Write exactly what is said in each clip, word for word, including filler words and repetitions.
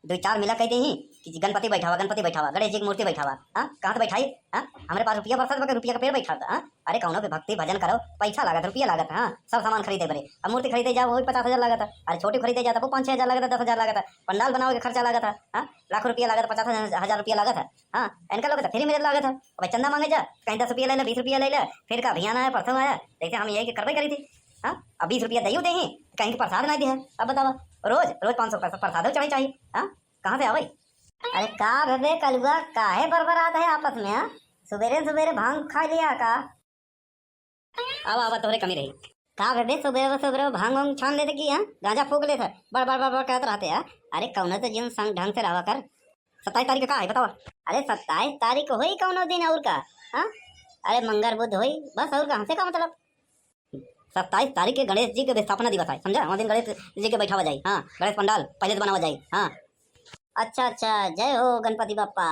दुइ चार मिला कहि देहीं कि गणपति बैठावा, गणपति बैठावा, गणेश जी की मूर्ति बैठावा। हाँ, कहाँ से बैठाई? हाँ, हमरे पास रुपया बरसत बा कि रुपया का पेड़ बैठात? हाँ, अरे कौनो भी भक्ति भजन करो, पैसा लागत, रुपया लागत, हाँ, सब सामान खरीदे बरे। अब मूर्ति खरीदे जाओ, वो भी पचास हजार लागत है। अरे छोटी खरीदे जाओ, तब वो पाँच छः हजार लागत है, दस हजार लागत है। पंडाल बनावे के खर्चा लागत है, हाँ, लाख रुपया लागत है, पचास हजार रुपया लागत है। हाँ, इनका लोग तो फिर मिलत लागत है। अब चंदा मांगे जा, कहीं दस रुपया ले ले, बीस रुपया ले ले, फिर का अभियान आया, परसों आया, जैसे हम यही के करबे करी थी। हाँ, अब बीस रुपया दइयो देहीं, कहीं के प्रसाद नहीं दिया। अब बतावा, रोज रोज पाँच सौ प्रसाद चढ़े चाहिए। हाँ, कहाँ से आवे? अरे का बे कलुआ, काहे बरबरात है आपस में, हाँ? सुबेरे सुबेरे भांग खा लिया का? आवा, आवा, तोहरे कमी रही। का बे सुबेरे सुबेरे भांग वांग छान लेते की, हाँ? गांजा फूंक लेते, बड़ बड़ बड़ बड़ कहत रहते, हाँ? अरे कौनो तो जिन संग ढंग से रहवा कर। सत्ताईस तारीख का है, बतावा। अरे सत्ताईस तारीख होई कौनो दिन और का, हाँ? अरे मंगर बुध होई, बस और का, हमसे का मतलब? सत्ताईस तारीख के गणेश जी के स्थापना दिवस है, समझा? वहाँ दिन गणेश जी के बैठावा जाई, हाँ, गणेश पंडाल पहले से बनावा जाई, हाँ। अच्छा, अच्छा, जय हो गणपति बप्पा।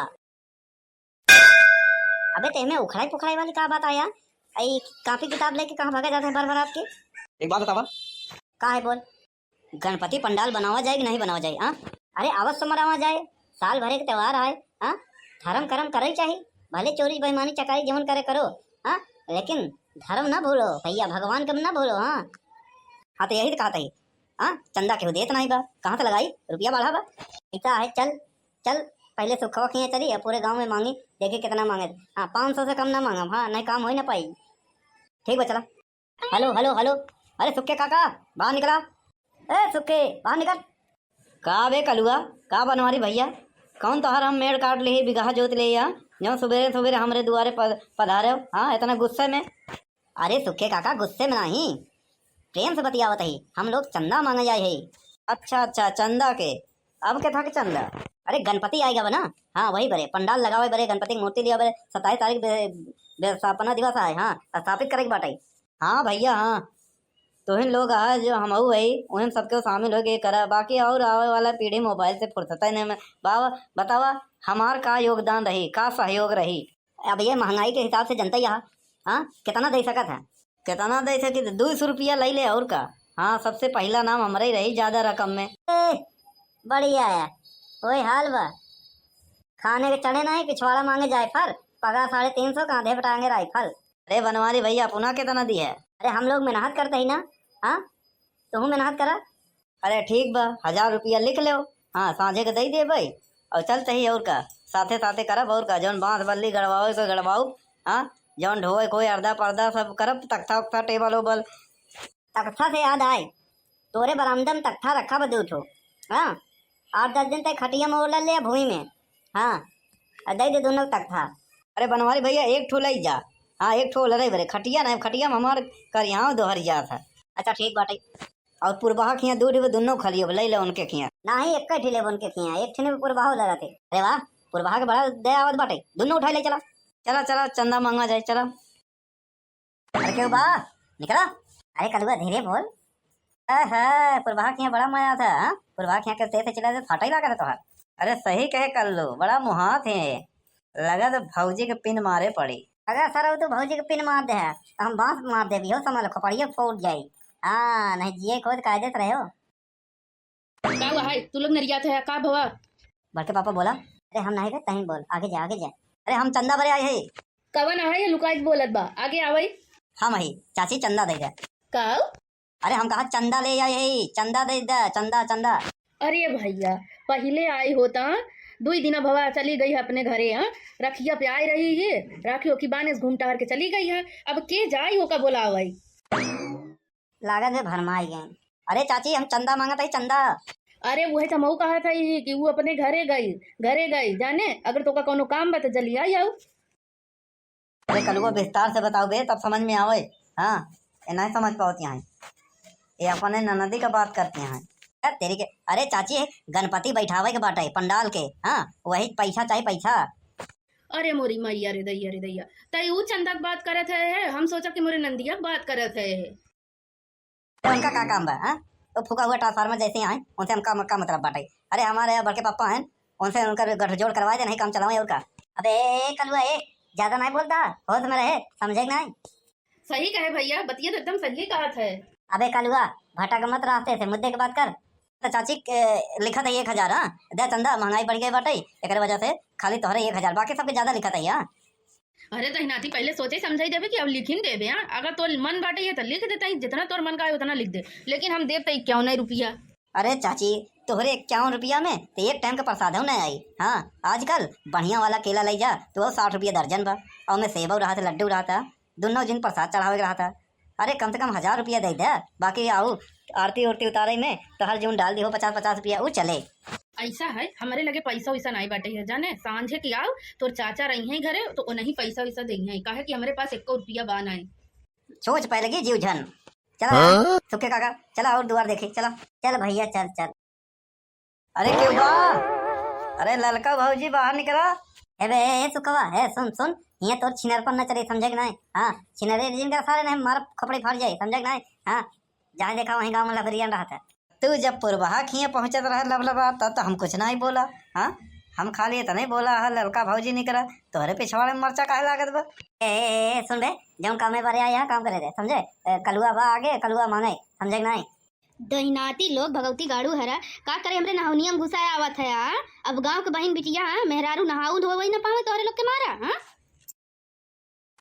अबे, ते में उखड़ाई पुखड़ाई वाली का बात आया? आई कॉपी किताब लेके कहाँ भागा जाता है भर भर आपके? एक बात बतावा। का है बोल? गणपति पंडाल बनावा जाए कि नहीं बनावा जाए, हाँ? अरे, अवश्य मनावा जाए, साल भरे के त्योहार आए, हाँ? धर्म कर्म करे चाही, भले चोरी बेईमानी चकारी जवन करे करो, हाँ? लेकिन धर्म ना भूलो भैया, भगवान के ना भूलो, हाँ? हाँ, तो यही तो कहत ही, हाँ? चंदा केहू देत नहीं बा, कहाँ से लगाई? रुपया बढ़ा बा, पैसा है, चल, चल, पहले सुखवा किहाँ चली, अब पूरे गाँव में मांगी, देखी कितना मांगे। हाँ, पाँच सौ से कम ना मांगम, हाँ, नहीं काम होई ना पाई। ठीक बा, चला। हेलो, हेलो, हेलो। अरे सुक्के काका, बाहर निकला। ए सुक्के, बाहर निकल। का बे कलुआ, का बनवारी भैया, कौन तोहर हम मेड़ काट लिही, बिगहा जोत लिही, हाँ? जौन सुबेरे सुबेरे हमरे दुआरे प-, पधारे हो, हाँ, इतना गुस्से में? अरे सुक्के काका, गुस्से में नहीं, प्रेम से बतियावत ही, हम लोग चंदा मांगे आए ही। अच्छा, अच्छा, चंदा के, अब के था के चंदा? अरे गणपति आएगा बा ना, हाँ, वही बरे, पंडाल लगावे बरे, गणपति की मूर्ति लिया बरे, सत्ताईस तारीख बे-, बे-, स्थापना दिवस आए, हाँ, स्थापित करे के बाटे। हाँ भैया, हाँ, तोहिन लोग आ जो हमहू है, उहिन सबके शामिल होके करा, बाकी और आवे वाला पीढ़ी मोबाइल से फुर्सत ही नहीं में। बाबा, बतावा, हमार का योगदान रही, का सहयोग रही? अब ये महंगाई के हिसाब से जनता यहाँ, हाँ, कितना दे सकत है? कितना दे सकी? दो सौ रुपया ले ले, और का? हाँ, सबसे पहला नाम हमरे ही रही ज्यादा रकम में। ए, बढ़िया है, वही हाल बा। खाने के चढ़े नहीं, पिछवाड़ा मांगे जायफल, पगा साढ़े तीन सौ, कांधे पे टांगे राइफल। अरे बनवारी भैया, पुना कितना दी है? अरे हम लोग मेहनत करते ही ना, हाँ, तुहू मेहनत करा। अरे ठीक बा, हजार रुपया लिख लेव, हाँ, साँझे के दे देबे और चलते ही, और का, साथे साथे करब, और का, जौन बांस बल्ली गड़वावे के गड़वाऊ, हाँ, जौन ढोए कोई अर्दा पर्दा सब करब, तख्ता उख्ता, टेबल ओबल। तख्ता से याद आए, तोरे बरामदा में तख्ता रखा बा दू ठो, हाँ, आठ दस दिन तक खटिया में ओलर ले भूमि में, हाँ, और दे दे दोनों तख्ता। अरे बनवारी भैया, एक ठो ले जा, हाँ, एक ठो ओलरे बरे, खटिया नहीं, खटिया में हमार करियाव दोहर जात है। अच्छा ठीक बाटे। और पुरबहा खिया दू ठे, दुनो खलियो, ले ले उनके खिया। नाही, एक ठे लेब उनके खिया, एक ठे में पुरबहा लगा थे। अरे वाह, पुरबहा के बड़ा दया आवत बाटे, दुनो उठाई ले चला। चला, चला, चंदा मांगा जाए, चला। अरे क्यों बा, निकला। अरे कलुआ धीरे बोल। अहा, पुरबहा खिया बड़ा मजा था, हाँ? पुरबहा खिया के तेज से चिल्ला दे, फाटा ही लगा था तोहार। अरे सही कहे कल्लू, बड़ा मुहात है। लगा तो भौजी के पिन मारे पड़ी। अगर सर तू भौजी के पिन मार दे है, तो हम बांस मार देबी हो, समझ लो, खोपड़िया फूट जाई। हाँ, नहीं जिए खुद कायदे से रहो। का हुआ है? तू लोग नरियात है, का भवा? बड़के पापा बोला। अरे हम नहीं थे, तहीं बोल, आगे जा, आगे जा। अरे हम चंदा बरे आए हैं। कवन है ये लुकाई के बोलत बा? आगे आवई। हम ही, चाची चंदा दे दे। का? अरे हम कहा चंदा ले आए हैं, चंदा दे दे, चंदा, चंदा। अरे भैया, पहिले आई होता, दुई दिना भवा चली गई है अपने घरे, हाँ? रखिया पे आई रही है, राखी ओखी बाने से घूम टहर के चली गई है। अब के जाई ओका बोलावई? लागत है भरमाई गए। अरे चाची, हम चंदा मांगत है, चंदा। अरे उहे तो मऊ कहा था ही कि वो अपने घरे गई, घरे गई, जाने अगर तोका कौनो काम बा तो जल्दी आई आऊ। अरे कलुआ, विस्तार से बताओ बे, तब समझ में आवे। हाँ, ये नहीं समझ पावत यहाँ। ये अपने ननदी का बात करते हैं। अरे तेरी के, अरे चाची, गणपति बैठावे के बाटे पंडाल के, हाँ, वही पैसा चाही, पैसा। अरे मोरी मैया रे दैया रे दैया, तई ऊ चंदा के बात करत है, हम सोचा कि मोरे नंदिया के बात करत है। तो उनका का काम बा, हाँ? तो फूका हुआ ट्रांसफार्मर जैसे ही आए, उनसे हमका, हमका मतलब बाटे। अरे हमारे यहाँ बड़के पापा हैं, उनसे उनका गठजोड़ करवा दे, नहीं काम चलावे और का। अबे ए, ए, कलुआ ए, ज्यादा नहीं बोलता, होश में रहे, समझे कि नहीं? सही कहे भैया, बतिया तो एकदम सही कहत है। अबे कलुआ, भटक मत रास्ते से, मुद्दे की बात कर। तो चाची, ए, लिखत है एक हजार, हाँ? दे चंदा, महंगाई बढ़ गई बाटे, एकरे वजह से खाली तोहरे एक हजार, बाकी सबके ज्यादा लिखत है, हाँ? अरे दहिनाती, पहिले सोचे समझाई देबे कि अब लिखिन देबे, हाँ? अगर तोर मन बाटे ये तो लिख देता ही, जितना तोर मन का है उतना लिख दे, लेकिन हम देब तो इक्यावन रुपया। अरे चाची, तोहरे इक्यावन रुपया में तो एक टाइम का प्रसाद हो ना आई। हाँ, आजकल बढ़िया वाला केला लई जा, तो वो साठ रुपया दर्जन बा, और में सेब रहत, लड्डू रहत, दुनो जिन प्रसाद चढ़ावे के रहत। अरे कम से कम हजार रुपया दे दे, बाकी आऊ आरती उरती उतारे में तोहर जौन डाल दी हो पचास पचास रुपया, ऊ चले। ऐसा है, हमरे लगे पैसा वैसा नहीं बाटे है, जाने, सांझे की आऊ, तोर चाचा रही हैं घरे, तो उन्हीं पैसा वैसा दे हैं, काहे कि हमरे पास एको रुपया बा नहीं। सोच पाए लगी जीव झन। चला हाँ? सुखे काका, चला और दुआर देखी, चला। चल भैया, चल, चल। अरे क्यों बा? अरे ललका भौजी, बाहर निकला। ए बे, ए, ए, सुखवा, ए, सुन, सुन, हियाँ तोर छिनरपन न चली, समझे कि नहीं? हाँ, छिनरे जिनका सारे नहीं, मार खोपड़ी फाड़ जाई, समझे कि नहीं? हाँ, जहाँ देखा वहीं गाँव में लफरियन रहत है। तू जब पुरबहा खिए पहुँचत रहे लबलबा, तब तो हम कुछ नहीं बोला। हाँ, हम खाली इतने बोला, "हाँ, ललका भौजी निकला, तोहरे पिछवाड़े में मरचा काहे लागत बा?" ए, ए, ए, सुन बे, जौन काम में बारे आया, काम करे दे, समझे? ए, कलुआ बा आगे, कलुआ मांगे, समझे कि नहीं? दहिनाती लोग, भगवती गाड़ू हरा, का करे हमरे नहौनिया में घुसाए आवत है, आ? अब गाँव के बहिन बिटिया, आ, मेहरारू नहाऊ धोवई न पावे, तोहरे लोग के मारा, हाँ?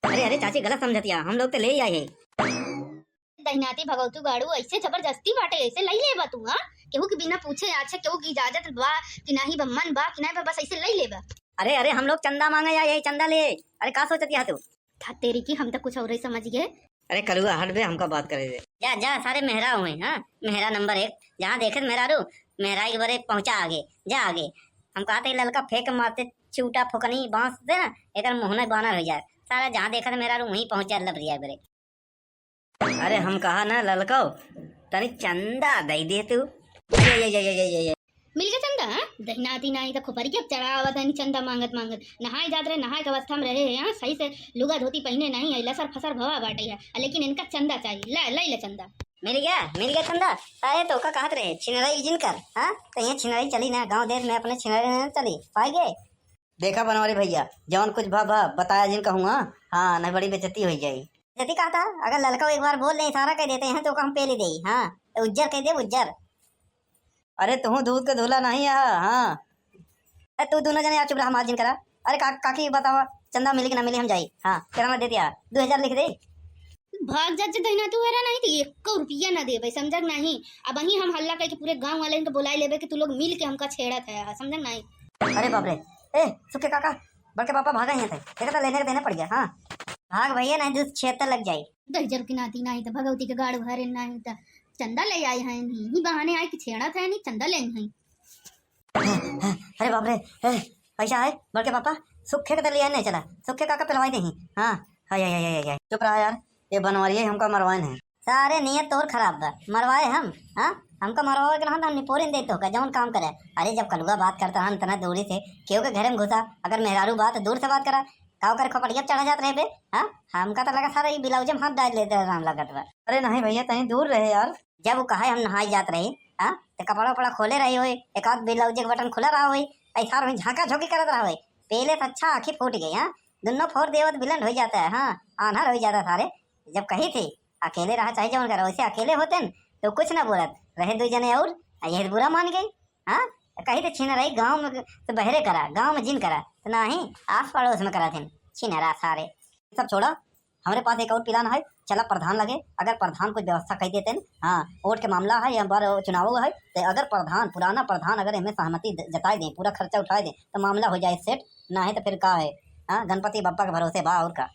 अरे, अरे चाची, गलत समझतिया, हम लोग तो ले ही आए हैं। दहिनाती भगवतू गाड़ू, ऐसे जबरदस्ती बाटे, ऐसे लई लेबा तू, हाँ? केहू के बिना पूछे आछे, केहू की इजाजत बा कि नाही बा, मन बा कि नाही बा, बस ऐसे लई लेबा। अरे, अरे, हम लोग चंदा मांगे या यही चंदा ले? अरे, का सोचतिया तू? था तेरी की, हम तो कुछ और ही समझ गए। अरे कलुआ, हट बे, हमका बात करे दे। जा, जा, सारे मेहरा हुए, हाँ? मेहरा नंबर एक। जहाँ देखे मेहरारू, मेहराई के बरे पहुँचा आगे, जा आगे। हम कहते ललका फेंक मारते, चिउटा फोकनी बांस से ना, एकर मुँह में बानर हो जाए। सारा जहाँ देखत मेहरारू वहीं पहुँच जाए लबरिया बरे। अरे हम कहा ना ललकौ, तनी चंदा दे दे तू। ये, ये, ये, ये, ये, ये। मिल गया चंदा, हाँ? दहिनाती नाही तो खोपड़ी के चढ़ावत है, चंदा मांगत मांगत। नहाए जात रहे, नहाए के अवस्था में रहे हैं, हाँ? सही से लुगा धोती पहने नहीं है, लसर फसर भवा बाटे है, लेकिन इनका चंदा चाहिए। ले, ले, ले चंदा। मिल गया, मिल गया चंदा। अरे तो का कहत रहे, छिनराई जिन कर, हाँ? तो ये छिनराई चली ना, गाँव देश में अपने छिनराई ना चली, पाई गए? देखा बनवारी भैया, जौन कुछ भा, भा बताया जिन कहूँगा, हाँ, नहीं बड़ी बेइज्जती हो जाई। बेइज्जती कहता, अगर ललका एक बार बोल दे, इशारा कर देते हैं, तो ओका हम पेली देई, हाँ, तो उज्जर कह दे, उज्जर। अरे तू दूध के धुला नहीं है, हाँ। अरे तू दोनों जने यार चुप रहा, हमार जिन करा। अरे का, काकी बतावा, चंदा मिली कि ना मिली, हम जाई, हाँ, किराना दे दिया, दो हजार लिख दे। भाग जा, जे दहिना तू हरा नहीं तो एको रुपया ना देबे, समझक नहीं? अब वहीं हम हल्ला करके पूरे गांव वाले इनके बुलाए लेबे कि तू लोग मिल के हमका छेड़त है, समझक नहीं? अरे बाप रे, ए, सुखे काका, बड़के पापा भागा यहाँ से, देखा तो लेने के देने पड़ गया, हाँ। भाग भैया, नहीं तो छेद लग जाई। दहिजर की नाती नहीं तो भगवती के गाड़ भरे नहीं तो चंदा ले आई है, नहीं ही बहाने आई कि छेड़त है, नहीं चंदा ले आई है। अरे बाप रे, ए, पैसा है, बड़के पापा, सुखे के तो ले आई नहीं चला, सुखे काका पिलवाई दे ही, हाँ, हाय, हाय, हाय, हाय, हाय। चुप रहा यार, ये बनवारिये हमका मरवाइन है। सारे नियत तोर खराब बा, मरवाए हम, हाँ? हमका मरवावे के रहन त हम निपोरिन देत होका, जौन काम करे। अरे जब कलुआ बात करता रहन इतना दूरी से, केहू के घरे में घुसा, अगर मेहरारू बात दूर से बात करा, का ओकर खोपड़िया पे चढ़ा जात रहे बे, हाँ? हमका तो लगा सारा ई ब्लाउजे में हाथ डाल लेते रहन लगत बा। अरे नहीं भैया, तहीं दूर रहे यार। जब वो कहे हम नहाई जात रही, हाँ? तो कपड़ा उपड़ा खोले रही होई, एक आध ब्लाउजे के बटन खुला रहा होई, ऐसा वहीं झांका झोंकी करत रहा होई। पहले से अच्छा आँखी फूट गई, हाँ? दुन्नो फोड़ देवत बिलंड हो जाता है, हाँ? आन्हर हो जाता सारे। जब कही थी, अकेले रहा चाहे जौन करा, वैसे अकेले होते न, तो कुछ ना बोलत रहे, दो जने और, आ, यह बुरा मान गई। हाँ, कही थे छिनराई गाँव में तो बहरे करा, गाँव में जिन करा, तो ना ही आस पड़ोस में करा थे छिनरा सारे। सब छोड़ा, हमारे पास एक और प्लान है, चला प्रधान लगे, अगर प्रधान कुछ व्यवस्था कर देते न, हाँ, वोट के मामला है, या बार चुनाव है, तो अगर प्रधान, पुराना प्रधान अगर इनमें सहमति द-, जताए दें, पूरा खर्चा उठाए दें, तो मामला हो जाए सेट, ना है तो फिर का है, हाँ, गणपति बप्पा के भरोसे बा और का।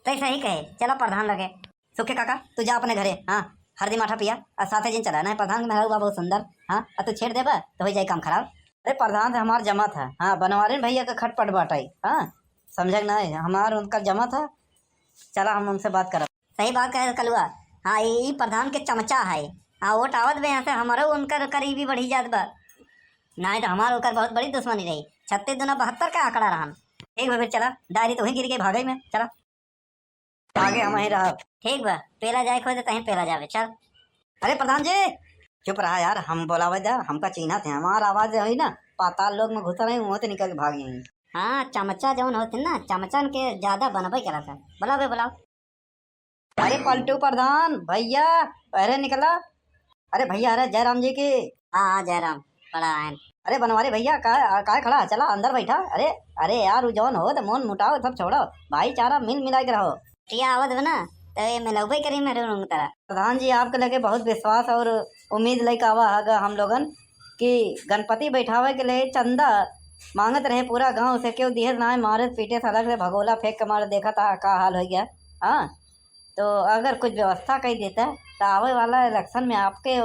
तै सही कहे, चला प्रधान लगे। सुखे काका, तू जा अपने घरे, हाँ, हरदी माठा पिया, और साथे जिन चला, नहीं प्रधान के मेहरारू बा बहुत सुंदर, हाँ, और तू छेड़ देबा, तो हो जाए काम खराब। अरे प्रधान से हमार जमा था, हाँ, बनवारिन भैया का खटपट बाटे, हाँ, समझक ना है, हमार उनका जमा था, चला हम उनसे बात करब। सही बात कहे कलुआ, हाँ, ई, ई प्रधान के चमचा है, हाँ, वोट आवत बे यहाँ से, हमारो उनकर करीबी बढ़ी जात बा, नहीं तो हमार ओकर बहुत बड़ी दुश्मनी रही, छत्तीस दूना बहत्तर का आंकड़ा रहन। ठीक बा, फिर चला, डायरी तो वहीं गिर गई भागई में, चला। आगे हम ही रहब। ठीक बा, पेला जाए खोजे तहीं पेला जावे, चल। अरे प्रधान जी, चुप रहा यार, हम बोलावे जा, हमका चीन्हत है, हमार आवाज है ना, पाताल लोक में घुस रही, वहाँ से निकल के भाग गई। हाँ, चमचा जौन होते ना, चमचन के ज्यादा बनबे करत है। बुलाओ बे, बुलाओ। अरे पलटू प्रधान, भैया, अरे निकला। अरे भैया, अरे जयराम जी की। हाँ, हाँ, जयराम, बड़ा आयन। अरे बनवारी भैया, का, काय खड़ा? चला अंदर बैठा। अरे, अरे यार, उ जौन होत, मन मुटाव सब छोड़ो, भाईचारा मिल मिलाइ के रहो। टिया आवत बा ना, तो ये मिलौबे करी मेरे रूम तरह। प्रधान जी, आपके लगे बहुत विश्वास और उम्मीद लेके आवा हगा हम लोगन कि गणपति बैठावे के लिए चंदा मांगत रहे पूरा गांव से, केहू दिहे नाय, मारे पीटे से अलग से भगोला फेंक के मारे, देखा था का हाल हो गया। हाँ, तो अगर कुछ व्यवस्था कर देता तो आवे वाला इलेक्शन में आपके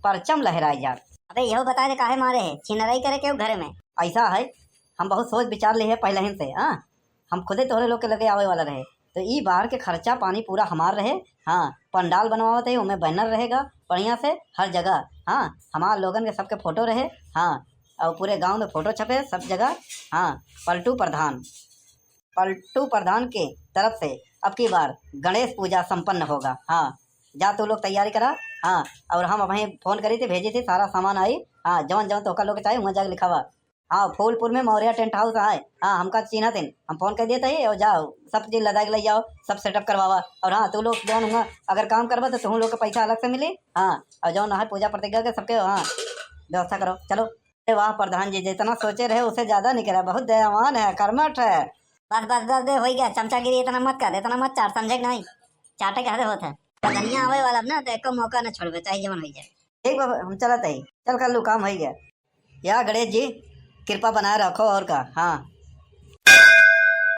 परचम लहराए जात। अबे यहो बता दे काहे मारे है, छिनराई करे केहू घरे में? ऐसा है, हम बहुत सोच विचार लिए है पहले ही से। हाँ, हम खुदे तोहरे लोग के लगे आवे वाला रहे, तो ई बार के खर्चा पानी पूरा हमार रहे। हाँ, पंडाल बनवावत है, ओमे बैनर रहेगा बढ़िया से हर जगह। हाँ, हमार लोगन के सबके फोटो रहे। हाँ, और पूरे गांव में फोटो छपे सब जगह। हाँ, पलटू प्रधान, पलटू प्रधान के तरफ से अब की बार गणेश पूजा संपन्न होगा। हाँ, जा तू लोग तैयारी करा। हाँ, और हम अबहीं फोन करी थी, भेजी थी, सारा सामान आई। हाँ, जवन जवन तोहका लोग के चाही, वहाँ जाके लिखावा। हाँ, फूलपुर में मौर्या टेंट हाउस है। हाँ, हमका चिन्हत हैं, हम फोन कर देते ही, और जाओ, सब चीज लदा के ले जाओ, सब सेटअप करवावा। और हाँ, तू लोग जौन हुआ अगर काम करबा तो तुम लोग के पैसा अलग से मिली। हाँ, और जौन है पूजा प्रतिज्ञा के सबके, हाँ, व्यवस्था करो। चलो। अरे वाह प्रधान जी, जितना सोचे रहे उससे ज्यादा निकला, बहुत दयावान है, कर्मठ है। बस, बस, बस, दे, हो गया, चमचागिरी इतना मत कर, इतना मत चाट, समझे कि नहीं? चाटे के हद होत है। प्रधानिया आवे वाला ना, तो एको मौका न छोड़बे, चाहे जवन हो जाए। ठीक बा, हम चलत हई, चल कर लू, काम हो गया। या गणेश जी, कृपा बनाए रखो, और का। हाँ,